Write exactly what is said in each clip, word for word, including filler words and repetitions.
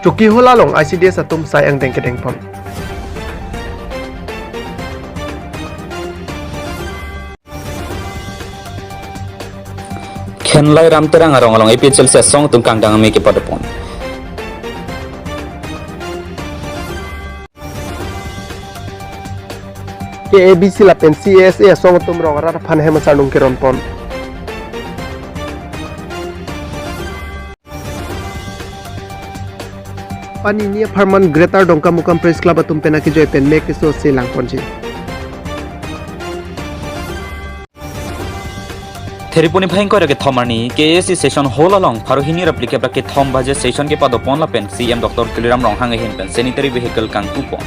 Chokihola along I C D S atum sai angdeng kedeng pon. Khenlai Ram Terang arong along A P H L C asong atum kangdang amei kepado pon. K A B C lapen C A S A asong atum rong arat aphan hem asarnung keron pon. Panini apharman Greater Dongkamukam Press Club atum pen akejoi pen me keso selang ponji. Theriponi phai ingkoi ra kethom arni K A A C session hall along pharo hini ra phlikep ra kethom baje session kepado pon lapen C E M Doctor Tuliram Ronghang ahin pen sanitary vehicle kangpu pon.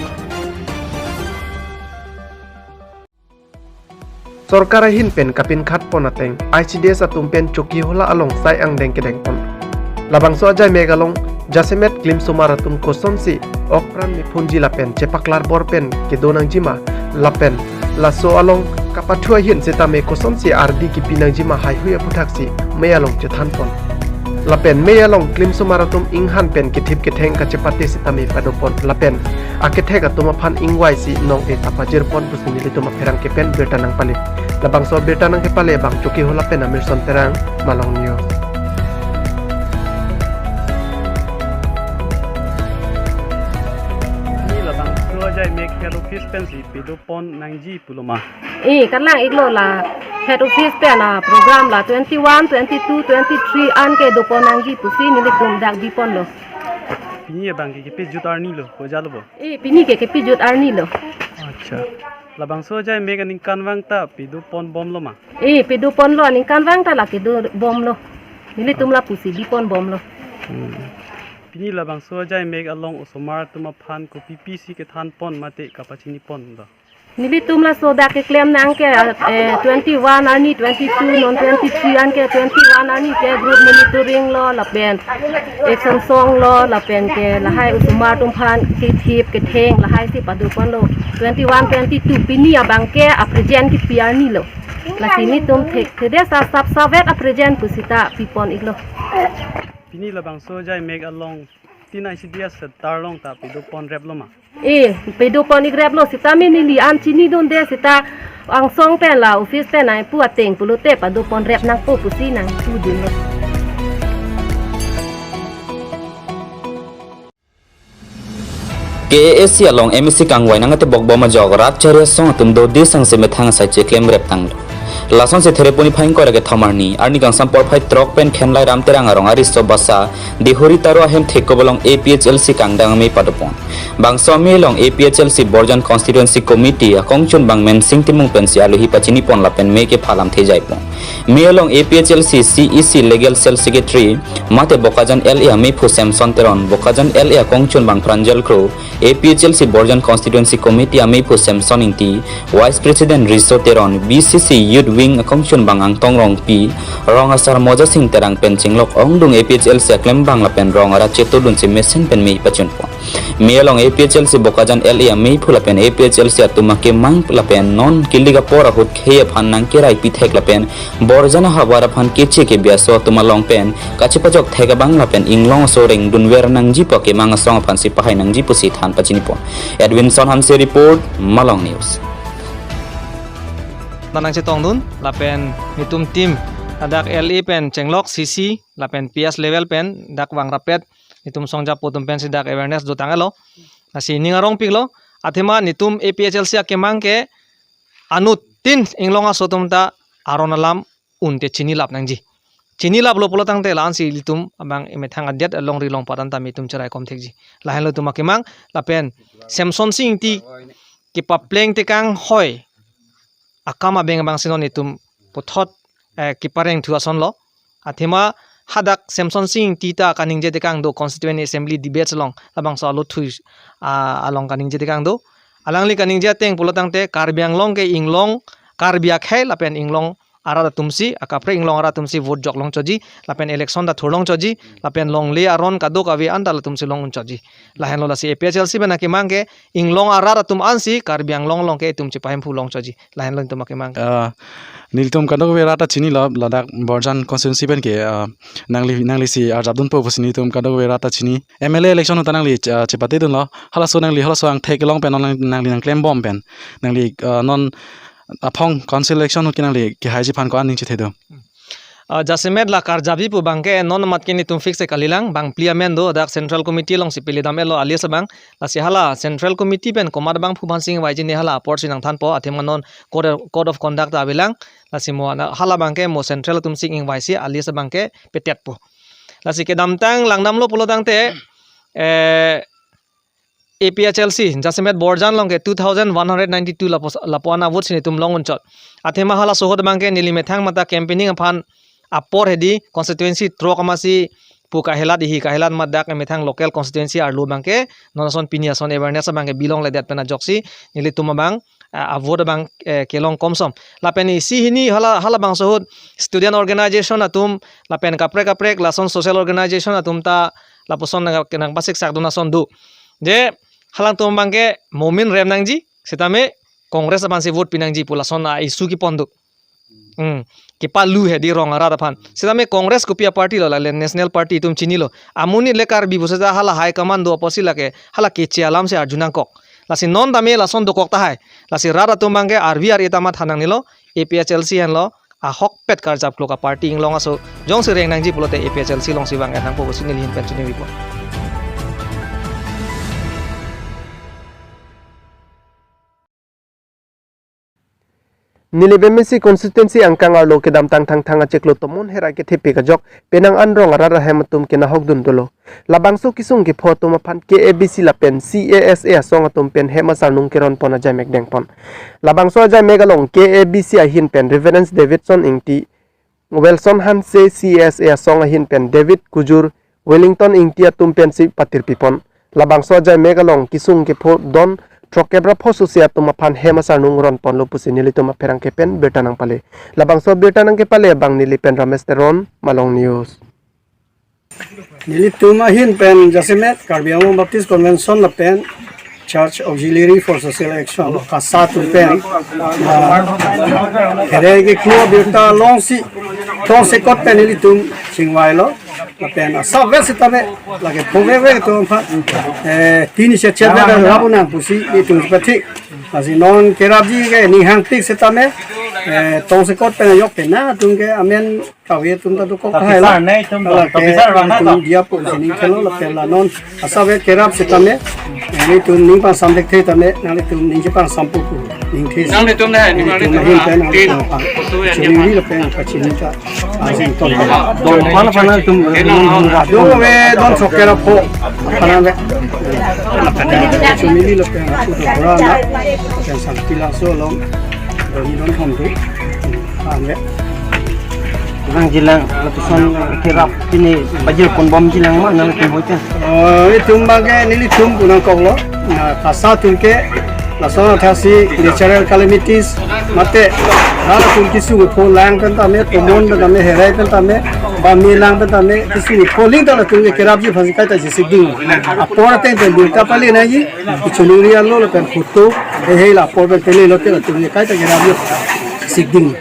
Sorkar ahin pen kapinkhat pon ateng I C D S atum pen Chokihola along sai angdeng kedeng pon. Labangso ajai mek along jasemet klimsomar atum kosonsi okpran mephunji lapen chepaklar bor pen kedo nangjima lapen laso along kapathu ahin setame kosonsi ardi kipi nangjima haihui aputhaksi mei along chethan pon. Lapen mei along klimsomar atum inghan pen kethip ketheng kachepate setame pado pon lapen akethek atum aphan ingvai si nong-e tapajir pon pusi nelitum apherangke pen birta nangpale. Labangso birta nangkepale abang Chokihola pen Amirson Terang, Malong News. Ni labangso ajai mek head office pensi pado pon nangji pulo ma? Eh, kalang iklo la head office pen a program la twenty-one, twenty-two, twenty-three an kedo pon nangji pusi nelitum dak bi ponlo. Pini abang ke kepejut arni lo, ko jalo bo? Eh, pini ke kepejut arni lo. Acha. Labangso ajai mek aningkanvang ta pado pon bomlo ma? Eh, pado ponlo, aningkanvang ta la kedo bomlo. Nelitum lapusi bi pon bomlo. Hmm. Pini labangso ajai mek along osomar atum aphan kopi pisi kethan pon mate kapachini pon do? Nelitum laso dak keklem nang ke, eh, twenty-one arni twenty-two, non twenty-three an ke twenty-one arni ke group monitoring lo, lapen action song lo, lapen ke lahai osomar atum aphan kethip ketheng lahai si pado ponlo. Twenty-one, twenty-two pini abang ke a present kipi arni lo. Lasi nelitum thek thede sa sap savet a present pusita pi pon iklo. Pini labangso ajai mek along tin I C D S center along ta pado pon rep lo ma? Eh, pado pon ik rep lo, sitame neli an chinidunde sita angsong pen la office pen ai pu ateng pulote pado pon rep nangpo pusi nangpudunlo. K A A C along M A C kangvai nang atebok bom ajok rat chari asong atum dodi sangse methang asai cheklem rep tanglo. Lasonsi Theriponi phai ingkoi ra kethom arni, arni kangsam porphai throk pen Khenlai Ram Terang arong ariso basa Dihori Taro ahem thekop along A P H L C kangdang amei pado pon. Bangso amei along A P H L C Borjan Constituency Committee akongchunbang Mensing Timung pensi aluhi pachini pon lapen mei kephalam thejai pon. Mei along A P H L C C E C Legal Cell Secretary mate Bokajan L A ameiphu Samson Teron, Bokajan L A akongchunbang Pranjal Kro, A P H L C Borjan Constituency Committee ameiphu Samson Ingti, Vice President Riso Teron, B C C Youth Wing akongchunbang Angtong Rongpi, rong asar Moja Sing Terang pen chinglok ongdung A P H L C aklembang lapen rong arat chetodunsi mesen pen mei pachun pon. Mei along A P H L C Bokajan L A ameiphu lapen A P H L C atum akemang lapen non kilik apor ahut khei aphan nangkerai pithek lapen Borjan ahavar aphan keche kebi aso atum along pen kachepajok thek abang lapen inglong aso rengdunver nangji pu akemang asong aphansi pahai nangji pusi than pachini pon. Edwinson Hanse report, Malong News. Nanang chetongdun lapen netum team ladak L A pen chenglok C C lapen P S level pen dak vangrapet netum songjapo atum pensi dak awareness dotanglo. Lasi ning arongpiklo, athema netum A P H L C akemang ke anuttin inglong aso atum ta aron alam unte chinilap nangji. Chinilaplo pulotangte la-ansi ilitum abang emethang adet alongri longpat an tame itum cheraikom thekji. Lahenlo itum akemang lapen Samson Sing Ingti kepapleng tekang hoi akam abeng abangsi non itum puthot, eh, kepareng thu asonlo. Athema hadak Samson Sing Ingti ta kaningje tekang do Constituent Assembly debates along labangso alothui, ah, along kaningje tekang do. Alangli kaningje ateng pulotangte Karbi Anglong ke inglong Karbi akhei lapen inglong arat atumsi, akaprek inglong arat atumsi vote jok longchotji, lapen election ta thur longchotji, lapen longle aron kadokave anta latumsi long unchotji. Lahenlo lasi A P H L C pen akemang ke inglong arat atum ansi Karbi Anglong along ke itum chepahemphu longchotji. Lahenlo itum akemang ke. Ah, nelitum kadokave rat ta chinilo, ladak Borjan constituency pen ke, ah, nangli, nanglisi arjapdunpo pusi nelitum kadokave rat ta chini. M L A election ahut ta nangli, ah, chepatedunlo. Halaso nangli, halaso angthek along pen non nang, nangli nangklembom pen, nangli, ah, non aphong council election ahut ke nangli kehaiji aphan ko-an ning chethedo? Ah, jasemet la karjapji pu abang ke non amat ke nelitum fix si kalilang, bang phli amen do, dak Central Committee alongsi pele dam-etlo alias abang. Lasi hala Central Committee pen komat abangphu aphansi ingvaiji ne hala aporsi nangthanpo, athema non code, code of conduct ta avelang. Lasi mo na hala abang ke mo Central atumsi ingvaisi alias abang ke petetpo. Lasi kedamtang langdamlo pulo tangte, eh, A P H L C, jasemet Borjan along ke two thousand one hundred ninety-two lapu, lapu-an a-vote si nelitum long unchot. Athema halaso ahut abang ke neli methang mate campaigning aphan apor hedi constituency throk amatsi pu kahelat ihi kahelat madak methang local constituency arlo abang ke non ason pini ason awareness abang ke bilongledet pen ajoksi nelitum abang, ah, a-vote abang, eh, kelong komsom. Lapen isi hini hala, halabangso ahut student organization atum, lapen kaprek kaprek lason social organization atum ta lapuson nang, nangpasiksak dun ason do. Je halangtum abang ke momin rem nangji, setame Congress aphansi vote pinangji pu lason a-issue kepon do. Hmm. Kepalu hedi rong arat aphan. Setame Congress kopi a-party lo, lale National Party itum chinilo. Amonit le Karbi pu seta hala high command do apotsi lake hala keche alamsi arjunangkok. Lasi non tame lason dokok tahai. Lasi rat atum abang ke arvi ar-e ta matha nangnelo, A P H L C henlo ahokpet karjap klok a-party inglong aso, jongsi reng nangji pulote A P H L C alongsi vang-et nangpo pusi neli ahin pen chinivipo. Nilip M A C constituency angkang arlo kedamtang Thangthang achiklo Tomon Herai kethepik ajok penang an rong arat ahem atum kenahok dun dolo. Labangso kesung kepho atum aphan K A B C lapen C A S A asong atum pen hem asarnung keron pon ajaimek dengpon. Labangso ajaimek along K A B C ahin pen Reverend Davidson Ingti, Wilson Hanse, C A S A asong ahin pen David Kujur, Wellington Ingti atum pensi patirpipon. Labangso ajaimek along kesung kepho don throkkep ra pho susi atum aphan hem asarnung ronponlo pusi nelitum apherangke pen birta nangpale. Labangso birta nangkepale abang neli pen Ramesh Teron, Malong News. Nelitum ahin pen jasemet Karbi Anglong Baptist Convention lapen Church Auxiliary for Social Action, KASA atum pen, ah, Herai keklo abirta alongsi tongsekot pen nelitum chingvailo. Lapen asapvet setame lake phovekvek atum aphan, eh, tini se chetvet rabu nang pusi nelitum pathi. Lasi non kerapji ke ning hangpik setame, eh, tongsekot pen ajok pen nangtum ke amen kave atum ta dokok tahai la. Tokisar nai atum, la ke tokisar bang na atum to. Dia po sini khelo lapen la non asapvet kerap setame, eh, nelitum ning pangsam thekthe tame, nanglitum ning chepangsampo pu. Ning the. Nanglitum na, nelitum nanglitum ahin na, pen tin, nangtum pa. Kutu ya, chini ya. Ri lapen pachini ta. Asin ton. Dong mana pana atum. Kena, dong ve don sok kerap pho. Pana ve. Chini ri lapen kutu pura na. Yang sang pilang so long. Doni don hom tu. Ame. Nangjilang, lapuson kerap pini bajir pon bomjilang ma, nangtum hoite. Oh, itum abang ke nelitum pu nangkoklo. Na, KASA atum ke, lason athasi natural calamities, mate, rat atum kesung kepho lang pen tame, Tomon pen tame, Herai pen tame, Bami lang pen tame, kesung kepho aling ta latum ke kerapji aphansi kaita si sikding. Apor ateng pen birta pale nangji, kechoningri arlo lapen photo, he he la apor pen pele lote latum ke kaita kerapji sikding.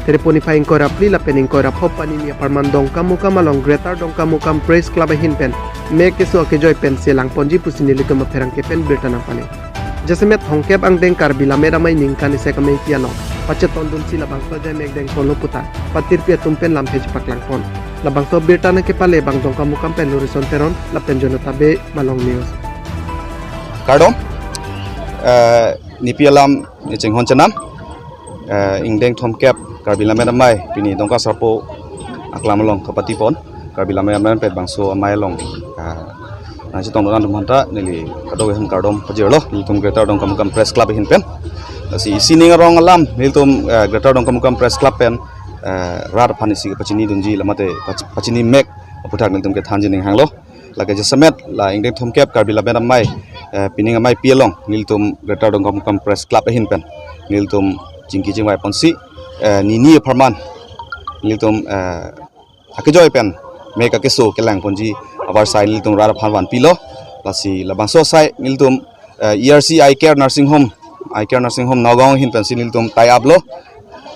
Tereponi phai ingkoi ra phli lapen ingkoi ra pho panini apharman Dongkamukam along Greater Dongkamukam Press Club ahin pen mek keso akejoi pen selangponji pusi nelitum apherangke pen birta nangpale. Jasemet thomkep angdeng Karbi Lammet Amei ningkan isi akemekti along pachetondunsi labangso ajaimek dengponlo puta patirpi atum pen lamthe chepaklangpon. Labangso birta nangkepale abang Dongkamukam pen Lurison Teron lapen Jonathan Bey, Malong News. Kardom, eh, nepi alam ne chinghon chenam, eh, ingdeng thomkep Karbi Lammet Amei pini Dongka Sarpo aklam along kapatipon, Karbi Lammet Amei pen bangso amei along, eh, nangchetongdun atum aphanta neli kadokave ahem kardom pajirlo, nelitum Greater Dongkamukam Press Club ahin pen. Lasi isi ning arong alam nelitum, eh, Greater Dongkamukam Press Club pen, eh, rat aphan isi pachinidunji la mate pachi-, pachini mek aputhak nelitum kethanji ning hanglo. Lake jasemet la ingdeng thomkep Karbi Lammet Amei, eh, pining ameipi along nelitum Greater Dongkamukam Press Club ahin pen nelitum chingki chingvai ponsi, eh, nini apharman nelitum, eh, akejoi pen mek akeso kelang ponji avarsai nelitum rat aphan vanpilo. Lasi labangso asai nelitum, eh, E R C Eye Care Nursing Home, Eye Care Nursing Home Nagaon ahin pensi nelitum tie up lo.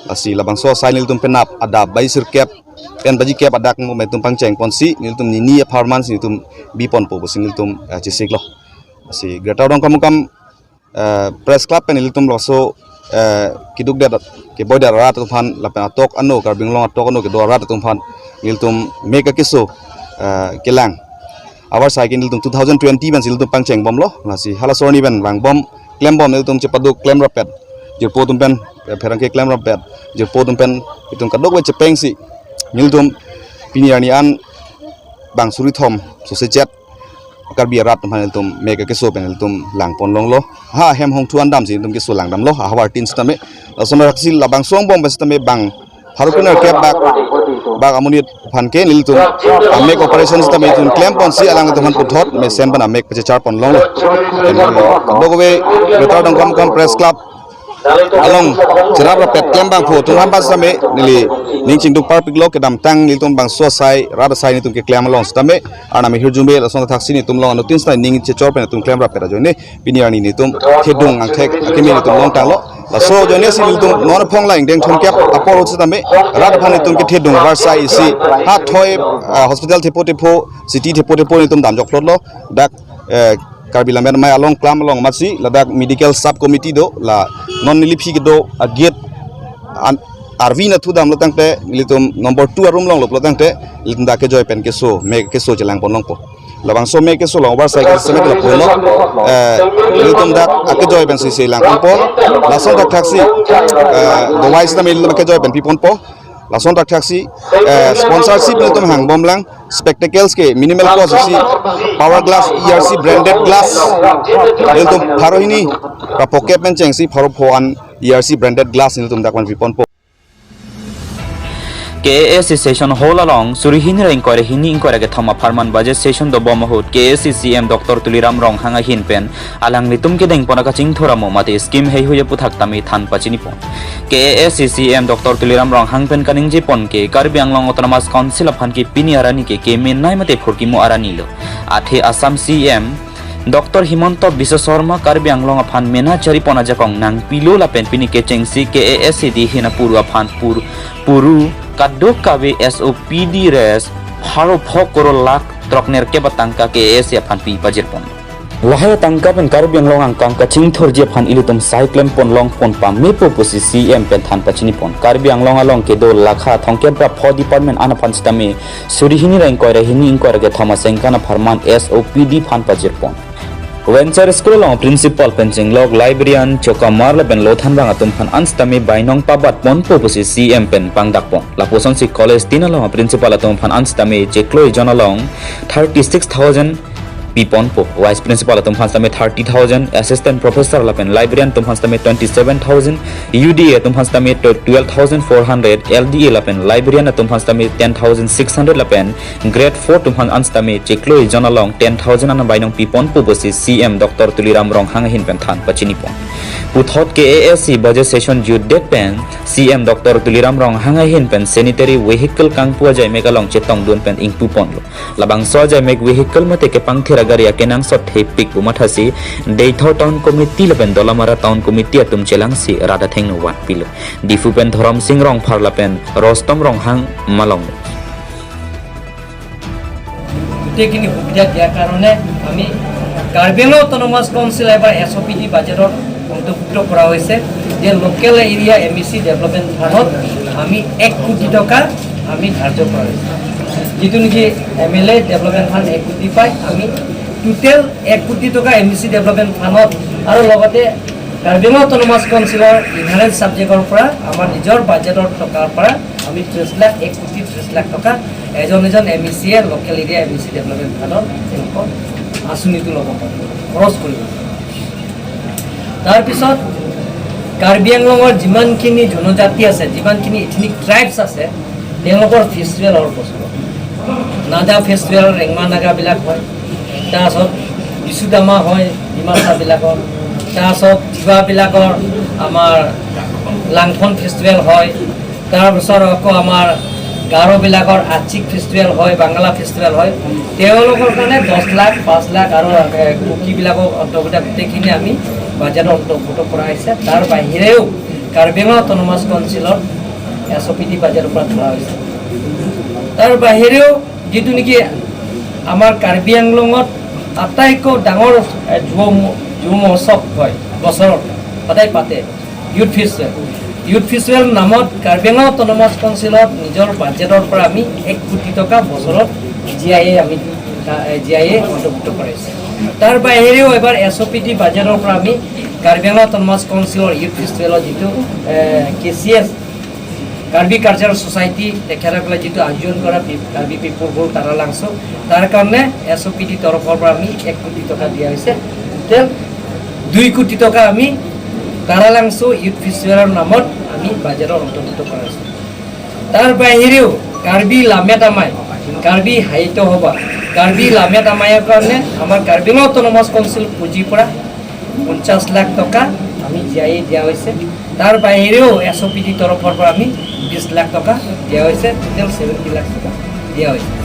Lasi labangso asai nelitum penap adap baji sirkep pen baji kep adak mo nelitum pangcheng ponsi nelitum nini apharman si nelitum bi ponpo pusi nelitum, eh, chesiklo. Lasi Greater Dongkamukam, eh, Press Club pen nelitum laso, eh, keduk det keboi det arat atum aphan lapen atok ano Karbi Anglong atok ano kedo arat atum aphan nelitum mek akeso, eh, kelang avarsai ke nelitum two thousand twenty pensi nelitum pangcheng bomlo. Lasi halaso arni pen vangbom klembom nelitum chepaduk klem rapet jirpo atum pen, eh, pherangke klem rapet jirpo atum pen itum kadokave chepengsi nelitum pini arni an bang suri thom sose chet Karbi arat atum aphan nelitum mek akeso pen nelitum lang pon longlo. Ha hem hongthu an damsi nelitum keso lang damlo, ha havar tin sitame. Lason arak si labangso angbong pen sitame bang pharo kre nerkep bak, bak amonit aphan ke nelitum amek operation sitame nelitum klem ponsi alanglitum aphan puthot mesen pen amek pachechar pon longlo. Kadokave Greater Dongkamukam Press Club along cherap rapet klem bangphu atum aphan sitame neli ning chingduk parpiklo, kedamtang nelitum bangso asai rat asai nelitum keklem along sitame Arnam ahirjume lason thaksi nelitum along anuttin sitame ning chechor pen nelitum klem rapet ajoine pini arni nelitum thedung angthek akimi nelitum longtanglo. Laso ajoine si nelitum non aphong lang deng thomkep apor ahut sitame rat aphan nelitum kethedung avarsai isi ha thoi, ah, hospital thepo thepo, city thepo thepo nelitum damjok phlotlo. Dak, eh, Karbi Lammet Amei along klam along amatsi ladak medical sub committee do, la non neliphi kedo agate an arvi nathu damlo tangte nelitum number two arum longlo pulo tangte nelitum dak akejoi pen keso, mek akeso chelang pon longpo. Labangso mek akeso along avarsai ke semet lapulo. Eh, nelitum dak akejoi pensi si lang ponpo. Lason thakthaksi, eh, dawai sitame nelitum akejoi pen pi ponpo. Lason thakthaksi, eh, sponsorship nelitum hangbom lang, spectacles ke minimal cost isi, power glass, E R C branded glass nelitum pharo hini ra phokep pen chengsi pharo pho an E R C branded glass nelitum dak van pi ponpo. K A A C session hall along suri hini ra ingkoi ra hini ingkoi ra kethom apharman budget session dobom ahut K A A C C M Doctor Tuliram Ronghang ahin pen alanglitum kedeng pon akachingthur amo mate scheme heihui aputhak tame than pachini pon. K A A C C M Doctor Tuliram Ronghang pen kaningje pon ke Karbi Anglong Autonomous Council aphan ke pini arni ke kemenei mate phurkimo arni lo. Athe Assam C M Doctor Himanta Biswa Sarma Karbi Anglong aphan mena chari pon ajakong nangpilo lapen pini kechengsi K A A C D hina puru aphan pur puru kadokave S O P D res pharo pho koror lakh throk nerkep atangka K A A C aphan pi pajir pon. Lahai atangka pen Karbi Anglong angkang kachingthurji aphan ilitum sai klem pon long pon pamepo pusi C M pen than pachini pon. Karbi Anglong along kedo lakha thomkep ra pho department an aphan sitame suri hini ra ingkoi ra hini ingkoi ra kethom asengkan apharman S O P D aphan pajir pon. Venture School along principal pen chinglok librarian chokamar lapen lothanbang atum aphan an sitame bainong pabat ponpo pusi C M pen pangdak pon. Lapusonsi college tin along principal atum aphan an sitame chiklo jon along thirty six thousand pi ponpo. Vice principal atum aphan sitame thirty thousand, assistant professor lapen librarian atum aphan sitame twenty seven thousand, U D A atum aphan sitame twelve thousand four hundred, L D A lapen librarian atum aphan sitame ten thousand six hundred lapen grade four atum aphan an sitame chiklo jon along ten thousand an bainong pi ponpo pusi C M Doctor Tuliram Ronghang ahin pen than pachini pon. Puthot K A A C budget session jutdet pen C M Doctor Tuliram Ronghang ahin pen sanitary vehicle kangpu ajai mek along chetongdun pen ingpu ponlo. Labangso ajai mek vehicle mate kepangthir agari akenangsot thepik pu mathasi Deithor Town Committee lapen Dolamara Town Committee atum chelangsi rat athengno vanpilo. Diphu pen Dhorom Sing Rongphar lapen Rostom Ronghang malong. গোটেইখিনি সুবিধা দিয়াৰ কাৰণে আমি কাৰ্বি Anglong autonomous council এবাৰ এছ অ' P D বাজেটত অন্তৰ্ভুক্ত কৰা হৈছে যে লোকেল এৰিয়া এম ই চি ডেভেলপমেণ্ট ফাণ্ডত আমি এক কোটি টকা আমি ধাৰ্য কৰা হৈছে। যিটো নেকি এম এল এ ডেভেলপমেণ্ট ফাণ্ড এক কোটি পায়, আমি টোটেল এক কোটি টকা এম ই চি ডেভেলপমেণ্ট ফাণ্ডত আৰু লগতে কাৰ্বি আংলং অট'নমাছ কাউন্সিলৰ ইনহাৰেঞ্চ ছাবজেক্টৰ পৰা আমাৰ নিজৰ বাজেটৰ টকাৰ পৰা আমি ত্ৰিছ লাখ, এক কোটি ত্ৰিছ লাখ টকা এজন এজন এম ই চিয়ে লোকেল এৰিয়া এম ই চি ডেভেলপমেণ্ট ফাণ্ডত তেওঁলোকৰ আঁচনিটো ল'ব পাৰিব, খৰচ কৰিব পাৰিব। তাৰপিছত কাৰ্বি আংলঙৰ যিমানখিনি জনজাতি আছে, যিমানখিনি এথনিক ট্ৰাইবছ আছে, তেওঁলোকৰ ফেষ্টিভেলৰ বস্তু নাজা ফেষ্টিভেল ৰেংমা নাগাবিলাক হয়, তাৰপাছত বিচুদামা হয় ডিমাচাবিলাকৰ, তাৰপাছত তিৱাবিলাকৰ আমাৰ লাংখন ফেষ্টিভেল হয়, তাৰপিছত আকৌ আমাৰ গাৰোবিলাকৰ আচিক ফেষ্টিভেল হয়, বাংলা ফেষ্টিভেল হয়, তেওঁলোকৰ কাৰণে দহ লাখ, পাঁচ লাখ আৰু এ, কুকিবিলাকক অন্তৰ্ভুক্ত গোটেইখিনি আমি বাজেটত অন্তৰ্ভুক্ত কৰা হৈছে। তাৰ বাহিৰেও কাৰ্বি আংলং অট'নমাছ কাউন্সিলৰ এছ অ' পি ডি বাজেটৰ পৰা ধৰা হৈছে। তাৰ বাহিৰেও যিটো নেকি আমাৰ কাৰ্বি আংলঙত আটাইতকৈ ডাঙৰ এ, যুৱ ম- যুৱ মহোৎসৱ হয় বছৰত, সদায় পাতে, ইউথ ফেষ্টিভেল। ইউথ ফেষ্টিভেল নামত কাৰ্বি আংলং অট'নমাছ কাউন্সিলত নিজৰ বাজেটৰ পৰা আমি এক কোটি টকা বছৰত জি আই এ আমি জি আই এ অন্তৰ্ভুক্ত কৰাইছে। তাৰ বাহিৰেও এবাৰ এছ অ' পি ডি বাজেটৰ পৰা আমি কাৰ্বি আংলং অট'নমাছ কাউন্সিলৰ ইউথ ফেষ্টিভেলৰ যিটো কে চি এছ, কাৰ্বি কালচাৰেল ছ'চাইটি, তেখেতসকলে যিটো আয়োজন কৰা পি- কাৰ্বি পিপল ফ'ৰাম তাৰালাংচ', তাৰ কাৰণে এছ অ' পি ডি তৰফৰ পৰা আমি এক কোটি টকা দিয়া হৈছে। টোটেল দুই কোটি টকা আমি তাৰালাংচ' ইউথ ফেষ্টিভেলৰ নামত আমি বাজেটৰ অন্তৰ্ভুক্ত কৰা হৈছে। তাৰ বাহিৰেও কাৰ্বি লামেট আমাই, কাৰ্বি সাহিত্য সভা, কাৰ্বি লামেট আমাইৰ কাৰণে আমাৰ কাৰ্বি আংলং অট'নমাছ কাউন্সিল পুঁজিৰ পৰা পঞ্চাছ লাখ টকা আমি জি আই এ দিয়া হৈছে। তাৰ বাহিৰেও এছ অ' পি ডি তৰফৰ পৰা আমি বিছ লাখ টকা দিয়া হৈছে, টোটেল ছেভেণ্টি লাখ টকা দিয়া হৈছে।